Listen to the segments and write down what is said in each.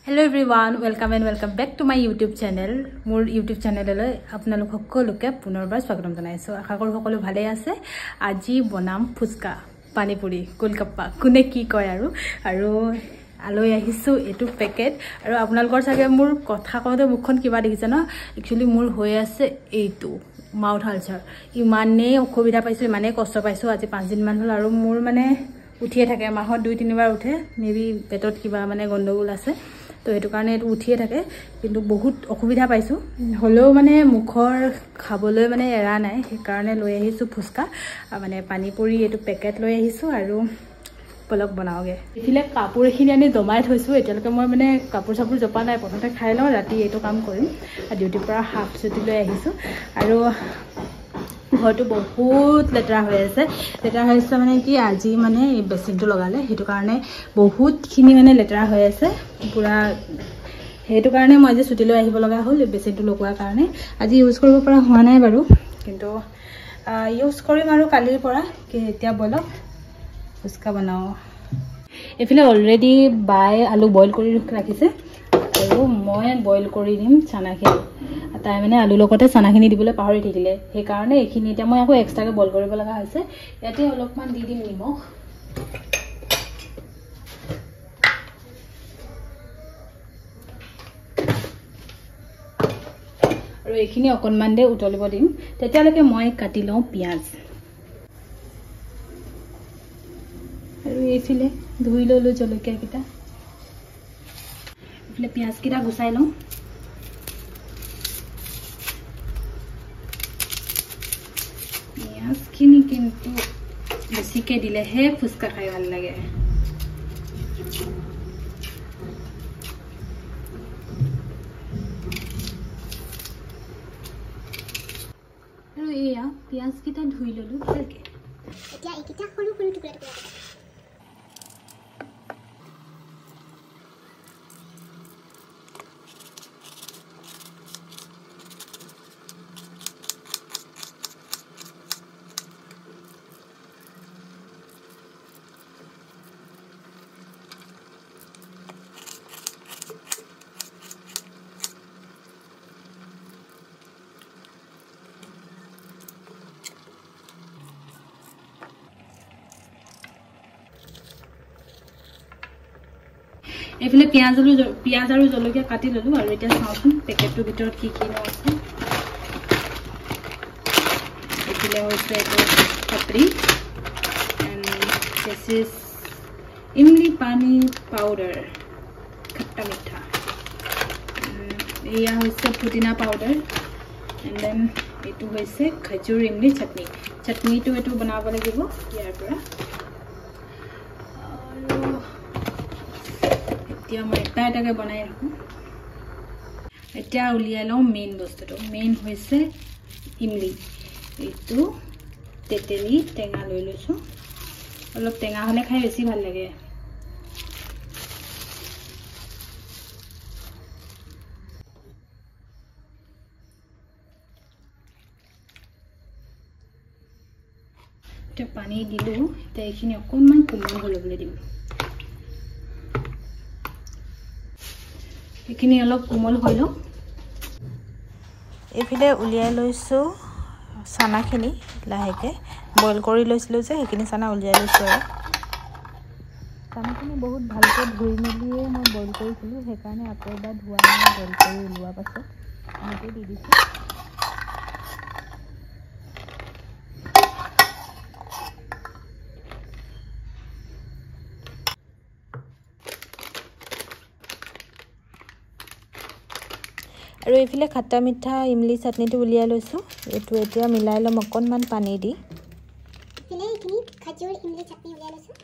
Hello everyone, welcome and welcome back to my YouTube channel. মোৰ YouTube চেনেললৈ আপোনালোক সকলোকে পুনৰবাৰ স্বাগতম জনাইছোঁ। আশা কৰোঁ সকলো ভালেই আছে। আজি বনাম ফুচকা, পানীপুৰি, গোলগাপ্পা, কোনে কি কয়। আৰু আৰু লৈ আহিছোঁ এইটো পেকেট। আৰু আপোনালোকৰ চাগে মোৰ কথা কওঁতে মুখখন কিবা দেখিছে ন? একচুৱেলি মোৰ হৈ আছে এইটো মাউথ আলচাৰ। ইমানেই অসুবিধা পাইছোঁ, ইমানেই কষ্ট পাইছোঁ, আজি 5 দিনমান হ'ল। আৰু মোৰ মানে উঠিয়ে থাকে, মাহত দুই তিনিবাৰ উঠে। মে বি পেটত কিবা মানে গণ্ডগোল আছে, তো সেইটো কাৰণে এইটো উঠিয়ে থাকে। কিন্তু বহুত অসুবিধা পাইছোঁ, হ'লেও মানে মুখৰ খাবলৈ মানে এৰা নাই। সেইকাৰণে লৈ আহিছোঁ ফুচকা, মানে পানীপুৰি এইটো পেকেট লৈ আহিছোঁ আৰু বলক বনাওঁগৈ। এইফালে কাপোৰ এইখিনি আনি জমাই থৈছোঁ। এতিয়ালৈকে মই মানে কাপোৰ চাপোৰ জপা নাই। প্ৰথমতে খাই লওঁ, ৰাতি এইটো কাম কৰিম। ডিউটিৰ পৰা হাফ ছুটি লৈ আহিছোঁ আৰু ঘৰটো বহুত লেতেৰা হৈ আছে। লেতেৰা হৈ আছে মানে কি, আজি মানে এই বেচিনটো লগালে, সেইটো কাৰণে বহুতখিনি মানে লেতেৰা হৈ আছে পূৰা। সেইটো কাৰণে মই আজি ছুটি লৈ আহিব লগা হ'ল, এই বেচিনটো লগোৱাৰ কাৰণে। আজি ইউজ কৰিব পৰা হোৱা নাই বাৰু, কিন্তু ইউজ কৰিম আৰু কালিৰ পৰা। এতিয়া ব'লক ফুচকা বনাওঁ। এইফালে অলৰেডি বাই আলু বইল কৰি ৰাখিছে আৰু মই বইল কৰি দিম চানাখিনি। তাই মানে আলুৰ লগতে চানাখিনি দিবলৈ পাহৰি থাকিলে, সেইকাৰণে এইখিনি এতিয়া মই আকৌ এক্সট্ৰাকৈ বইল কৰিব লগা হৈছে। ইয়াতে অলপমান দি দিম নিমখ। আৰু এইখিনি অকণমান দেৰি উতলিব দিম, তেতিয়ালৈকে মই কাটি লওঁ পিঁয়াজ। আৰু এইফালে ধুই ল'লোঁ জলকীয়াকেইটা। এইফালে পিঁয়াজকেইটা গুচাই লওঁ। পিঁয়াজখিনি কিন্তু বেছিকৈ দিলেহে ফুচকা খাই ভাল লাগে। আৰু এয়া পিঁয়াজকেইটা ধুই ল'লোঁ ভালকৈ। এতিয়া এইকেইটা সৰু সৰু টুকুৰা টুকুৰা। এইফালে পিঁয়াজ আৰু জলকীয়া কাটি ল'লোঁ। আৰু এতিয়া চাওঁচোন পেকেটটোৰ ভিতৰত কি কিনো আছে। এইফালে হৈছে এইটো পাপৰি এণ্ড this is ইমলি পানী পাউডাৰ, খট্টা মিঠা। এয়া হৈছে পুদিনা পাউডাৰ। এণ্ড then এইটো হৈছে খাজুৰ ইমলি চাটনি। চাটনিটো এইটো বনাব লাগিব ইয়াৰ পৰা। আৰু এতিয়া মই এটা এটাকৈ বনাই থাকোঁ। এতিয়া উলিয়াই লওঁ মেইন বস্তুটো। মেইন হৈছে ইমলি। এইটো তেতেলী টেঙা লৈ লৈছোঁ। অলপ টেঙা হ'লে খাই বেছি ভাল লাগে। এতিয়া পানী দিলোঁ। এতিয়া এইখিনি অকণমান কোমল হৈ ল'বলৈ দিম। এইখিনি অলপ কোমল হৈ লওক। এইফালে উলিয়াই লৈছোঁ চানাখিনি। লাহেকৈ বইল কৰি লৈছিলোঁ যে, সেইখিনি চানা উলিয়াই লৈছোঁ। আৰু চানাখিনি বহুত ভালকৈ ধুই মেলিয়ে মই বইল কৰিছিলোঁ, সেইকাৰণে আকৌ এবাৰ ধোৱা নাই। বইল কৰি ওলোৱাৰ পাছত এনেকৈ দি দিছোঁ। আৰু এইফালে খট্টা মিঠা ইমলি চাটনিটো উলিয়াই লৈছোঁ। এইটো এতিয়া মিলাই ল'ম অকণমান পানী দি। ইফালে এইখিনি খাজুৰ ইমলি চাটনি উলিয়াই লৈছোঁ।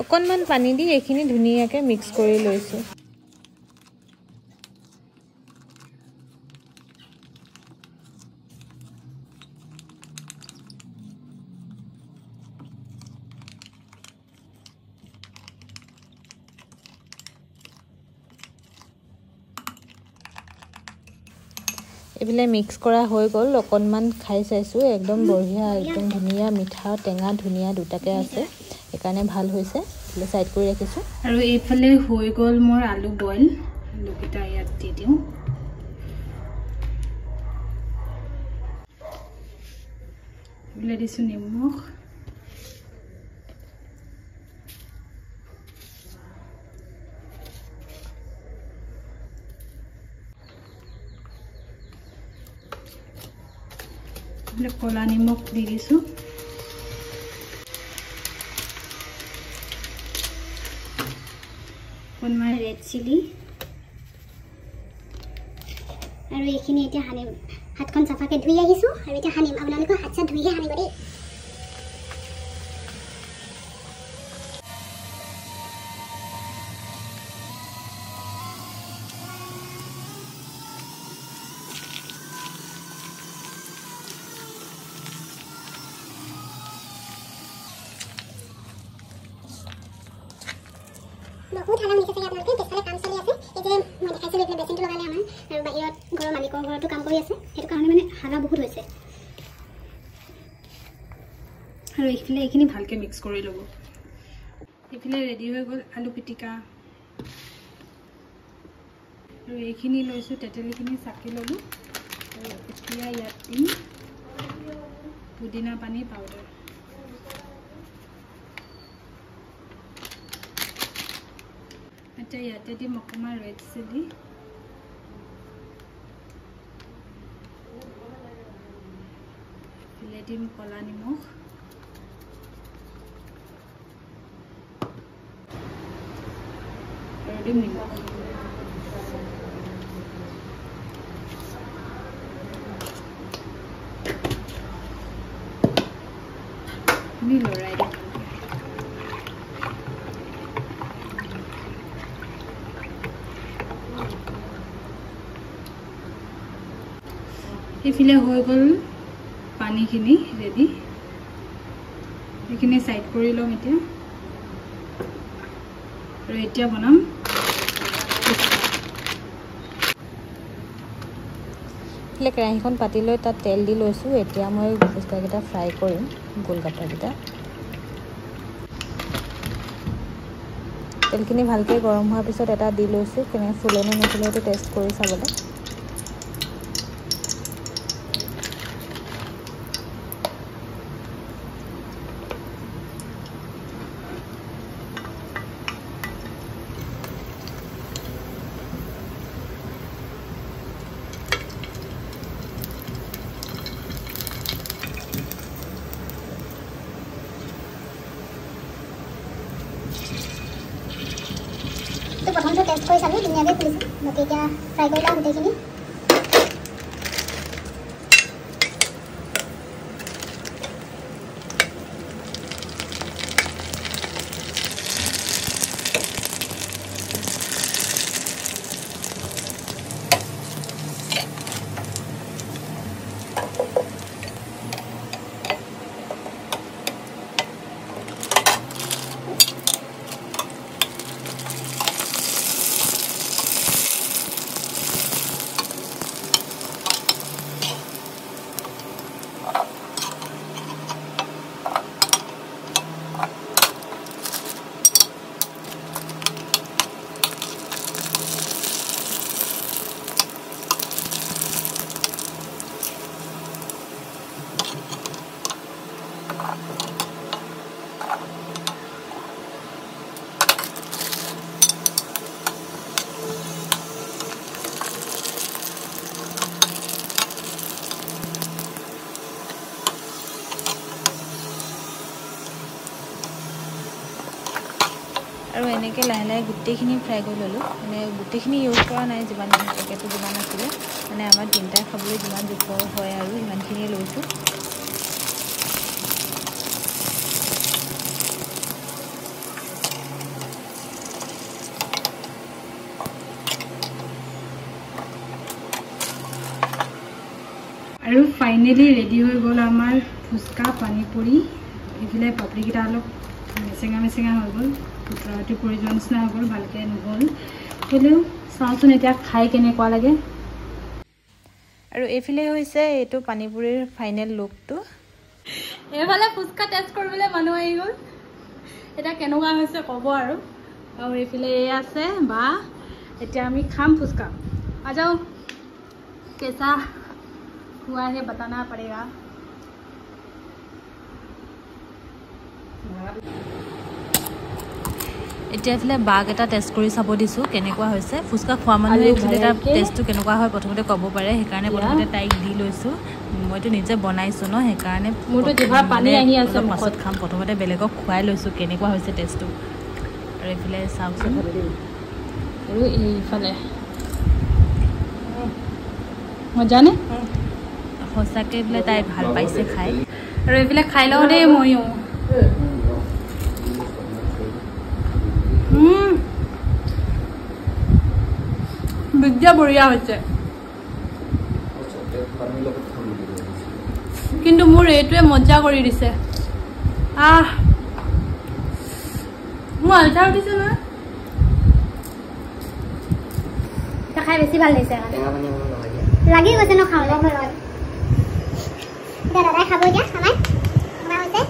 অকণমান পানী দি এইখিনি ধুনীয়াকৈ মিক্স কৰি লৈছোঁ। এইফালে মিক্স কৰা হৈ গ'ল, অকণমান খাই চাইছোঁ, একদম বঢ়িয়া, একদম ধুনীয়া মিঠা টেঙা ধুনীয়া দুটাকে আছে, সেইকাৰণে ভাল হৈছে। এইফালে ছাইড কৰি ৰাখিছোঁ। আৰু এইফালে হৈ গ'ল মোৰ আলু বইল, আলুকেইটা ইয়াত দি দিওঁ। এইফালে দিছোঁ নিমখ, ক'লা নিমখ দি দিছোঁ। অকণমান ৰেড চিলি আৰু এইখিনি এতিয়া সানিম। হাতখন চাফাকৈ ধুই আহিছোঁ আৰু এতিয়া সানিম। আপোনালোকেও হাত চাত ধুইহে সানিব দেই। বহুত হালা শুনিছে চাগে আপোনালোকে, পিছফালে কাম চলি আছে। এই যে মই দেখাইছিলোঁ এইফালে বেচিনটো লগালে আমাৰ, আৰু বাহিৰত ঘৰৰ মালিকৰ ঘৰতো কাম কৰি আছে, সেইটো কাৰণে মানে হালা বহুত হৈছে। আৰু এইফালে এইখিনি ভালকৈ মিক্স কৰি ল'ব। এইফালে ৰেডি হৈ গ'ল আলু পিটিকা। আৰু এইখিনি লৈছোঁ, তেতেলীখিনি চাকি ল'লোঁ। আৰু এতিয়া ইয়াত দিম পুদিনা পানী পাউডাৰ। এতিয়া ইয়াতে দিম অকণমান ৰেড চিলি, এইফালে দিম ক'লা নিমখ, আৰু দিম নিমখ। লৰাই দিম। এইফালে হৈ গ'ল পানীখিনি ৰেডি, এইখিনি ছাইড কৰি ল'ম এতিয়া। আৰু এতিয়া বনাম। এইফালে কেৰাহীখন পাতি লৈ তাত তেল দি লৈছোঁ। এতিয়া মই ফুচকাকেইটা ফ্ৰাই কৰিম, গোলগাপ্পাকেইটা। তেলখিনি ভালকৈ গৰম হোৱাৰ পিছত এটা দি লৈছোঁ, কেনেকৈ ফুলে নে নুফুলে সেইটো টেষ্ট কৰি চাবলৈ। প্ৰথমটো টেষ্ট কৰি চালোঁ, ধুনীয়াকৈ ফুলিছে। বাকী এতিয়া ফ্ৰাই কৰি লওঁ গোটেইখিনি। আৰু এনেকৈ লাহে লাহে গোটেইখিনি ফ্ৰাই কৰি ল'লোঁ। মানে গোটেইখিনি ইউজ কৰা নাই, যিমান পেকেটটো যিমান আছিলে, মানে আমাৰ তিনিটাই খাবলৈ যিমান জোখৰ হয় আৰু সিমানখিনিয়ে লৈছোঁ। আৰু ফাইনেলি ৰেডি হৈ গ'ল আমাৰ ফুচকা পানীপুৰি। এইফালে পাপৰিকেইটা অলপ মেচেঙা মেচেঙা হৈ গ'ল, কুটুৰাটো পৰি যোৱা নিচিনা হৈ গ'ল, ভালকৈ নহ'ল। হ'লেও চাওঁচোন এতিয়া খাই কেনেকুৱা লাগে। আৰু এইফালে হৈছে এইটো পানীপুৰিৰ ফাইনেল লুকটো। এইফালে ফুচকা টেষ্ট কৰিবলৈ মানুহ আহি গ'ল, এতিয়া কেনেকুৱা হৈছে ক'ব আৰু। আৰু এইফালে এই আছে বা, এতিয়া আমি খাম ফুচকা। आ जाओ, कैसा हुआ है बताना पड़ेगा। এতিয়া এইফালে বাঘ এটা টেষ্ট কৰি চাব দিছোঁ কেনেকুৱা হৈছে। ফুচকা খোৱা মানুহে একচুৱেলি তাৰ টেষ্টটো কেনেকুৱা হয় প্ৰথমতে ক'ব পাৰে, সেইকাৰণে প্ৰথমতে তাইক দি লৈছোঁ। মইতো নিজে বনাইছোঁ ন, সেইকাৰণে মোৰতো জিভাৰ পানী আহি আছে, পাছত খাম। প্ৰথমতে বেলেগক খুৱাই লৈছোঁ কেনেকুৱা হৈছে টেষ্টটো। আৰু এইফালে চাওকচোন, আৰু এইফালে মজানে সঁচাকৈ বোলে তাই ভাল পাইছে খাই। আৰু এইফালে খাই লওঁ দেই ময়ো। বিদ্যা বঢ়িয়া হৈছে, কিন্তু মোৰ এইটোৱে মজা কৰি দিছে। আহ, মোৰ আলচাৰ উঠিছে নহয়। খাই বেছি ভাল লাগিছে, লাগি গৈছে ন খাওঁ। এতিয়া দাদাই খাব, এতিয়া আমাৰ আমাৰ হৈছে।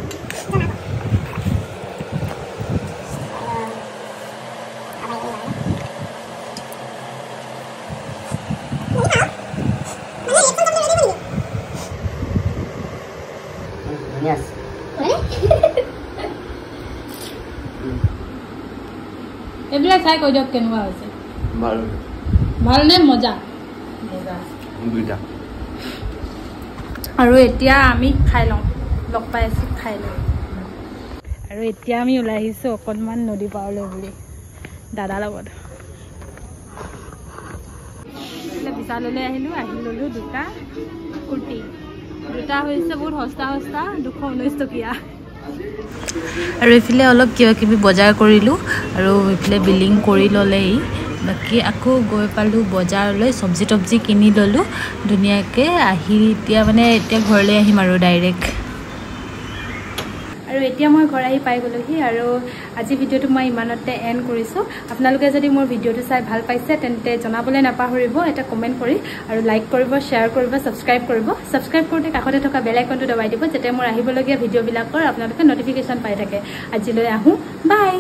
এইবিলাক চাই কৈ দিয়ক কেনেকুৱা হৈছে, ভালনে মজা? আৰু এতিয়া আমি খাই লওঁ, লগ পাই আছোঁ, খাই লওঁ। আৰু এতিয়া আমি ওলাই আহিছোঁ অকণমান নদী পাৰলৈ বুলি দাদাৰ লগত। বিশাললৈ আহিলোঁ, আহি ল'লোঁ দুটা কুৰ্তি। দুটা হৈছে বহুত সস্তা সস্তা, 219 টকীয়া। আৰু এইফালে অলপ কিবা কিবি বজাৰ কৰিলোঁ, আৰু এইফালে বিলিং কৰি ল'লেই। বাকী আকৌ গৈ পালোঁ বজাৰলৈ, চব্জি তব্জি কিনি ল'লোঁ ধুনীয়াকৈ। আহি এতিয়া মানে এতিয়া ঘৰলৈ আহিম আৰু ডাইৰেক্ট। আৰু এতিয়া মই ঘৰ আহি পাই গ'লোহি। আৰু আজি ভিডিঅ'টো মই ইমানতে এণ্ড কৰিছোঁ। আপোনালোকে যদি মোৰ ভিডিঅ'টো চাই ভাল পাইছে তেন্তে জনাবলৈ নাপাহৰিব, এটা কমেণ্ট কৰি, আৰু লাইক কৰিব, শ্বেয়াৰ কৰিব, ছাবস্ক্ৰাইব কৰিব। ছাবস্ক্ৰাইব কৰোঁতে কাষতে থকা বেল আইকনটো দবাই দিব, যাতে মোৰ আহিবলগীয়া ভিডিঅ'বিলাকৰ আপোনালোকে ন'টিফিকেশ্যন পাই থাকে। আজিলৈ আহোঁ, বাই।